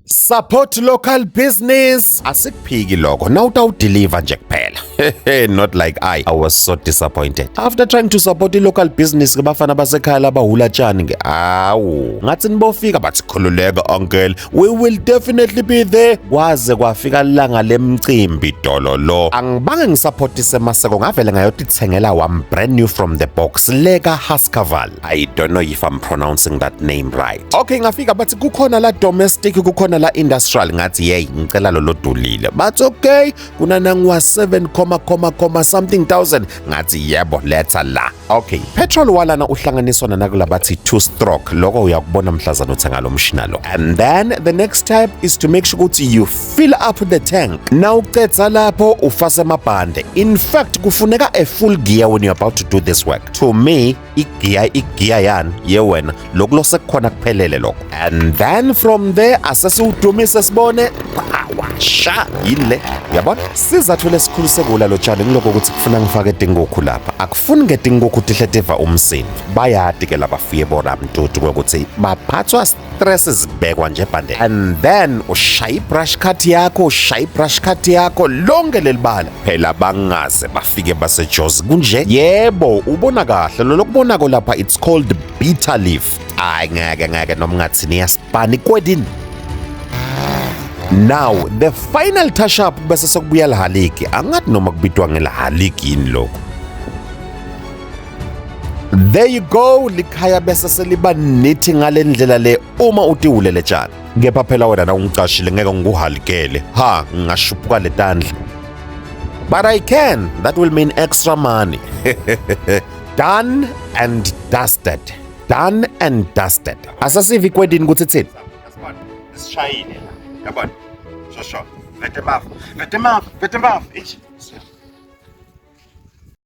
Support local business. Asikuphiki lokho. Now utawudeliver nje kuphela. Not like I was so disappointed. After trying to support i-local business ke bafana basekhaya labahula tshani ke. Awu, ngathi nibofika bathi khululeka uncle. We will definitely be there. Kwaze kwafika ilanga lemcimbi dololo. Angibange ngisupportise Maseko, ngavele ngayotithengela one brand new from the box leka Husqvarna. I don't know if I'm pronouncing that name right. Okay, ngafika bathi kukhona la domestic, kukhona la industrial. Ngathi hey, ngicela lo lodulile. Bathi okay, kunanangwa 7 comma comma comma something thousand. Ngathi yebo, letha la. Okay, petrol walana uhlanganiswa nanakula bathi two stroke. Lokho uyakubona mhlazana uthenga lo mshina lo. And then the next step is to make sure ukuthi you fill up the tank. Nawucedza lapho ufase amabhande. In fact, kufuneka a full gear when you're about to do this work. To me, igiya yani ye wena lokhu losekukhona kuphelele lokho. And then from there asesiwudumise sibone washa yini le, yabona. Sizathu lesikhulu sekula lo tshani ngiloko ukuthi kufuna ngifake tinkukhu lapha. Akufuni ngetinkukhu tihle tiva umsindo. Bayati ke labafuye boramtutu kwekuthi baphathwa stress zibekwa nje ebhande. And then ushaya ibrush cut yakho, ushaya ibrush cut yakho lonke lelibala phela bangaze bafike baseJozi kunje. Yebo, ubona kahle lo lokubonako lapha, it's called bitter leaf. Hayi ngeke ngeke noma ungathini iyasipani kwedini. Now the final touch up bese sekubuya lihaliki. Angathi noma kubitwa ngelihaliki yini lokho. There you go, likhaya bese seliba nithi ngale ndlela le uma utiwulele tshani. Kepha phela wena na ungicashile ngeke ngikuhalikele. Ha, ngingashuphuka letandla. But I can. That will mean extra money. Done and dusted. Done and dusted. Asasivi kwedini ukuthi thini? Sishayile la. Yabona? Shosho. Vete mafu. Vete mafu. Vete mafu. Ichi.